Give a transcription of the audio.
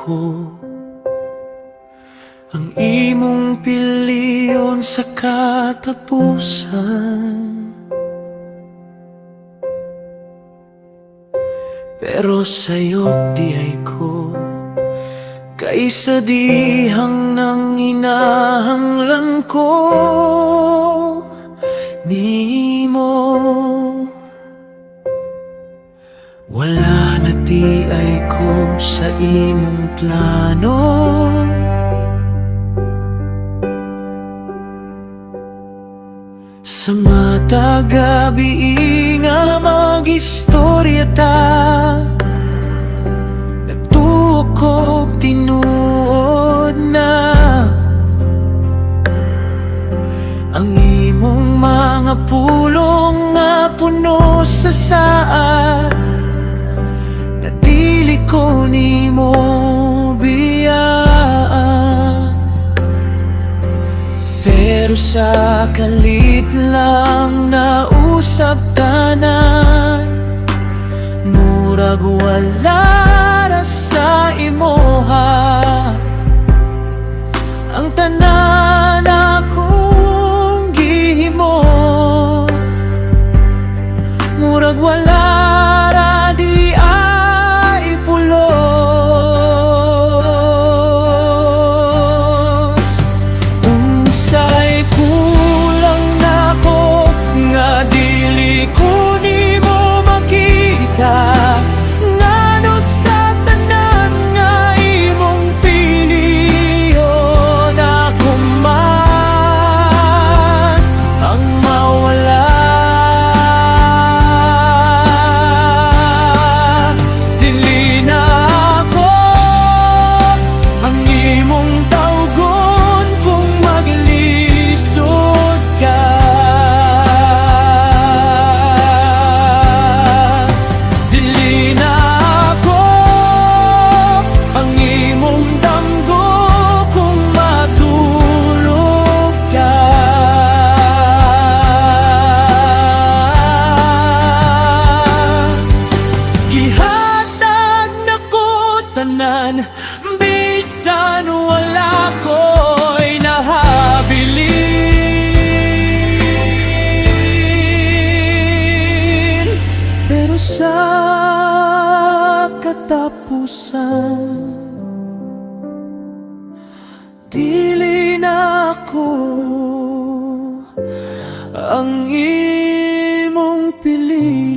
Ako ang imong pilion sa katapusan. Pero sayop diay ko kaysa dihang nang inahanglan ko nimo. Wala na diay ko sa imong plano. Sa matag gabi nga mag-istorya ta, nagtuo ko'g tinuod na ang imong mga pulong nga puno sa saad na dili ko nimo biyaan. Pero sa kalit lang nausap tanan, murag wala ra sa imoha ang tanan akong gihimo. Murag wala ra diay pulos. Unsay kulang nako nga dili ko nimo makita? Ngano sa tanan nga imong pilion, ako man ang mawala? Dili na ako ang imong tawgon kung maglisod ka. Dili na ako ang imong damgo kung matulog ka. Gihatag nako tanan bisan wala ko'y nahabilin. Pero sa katapusan, dili na ako ang imong pilion.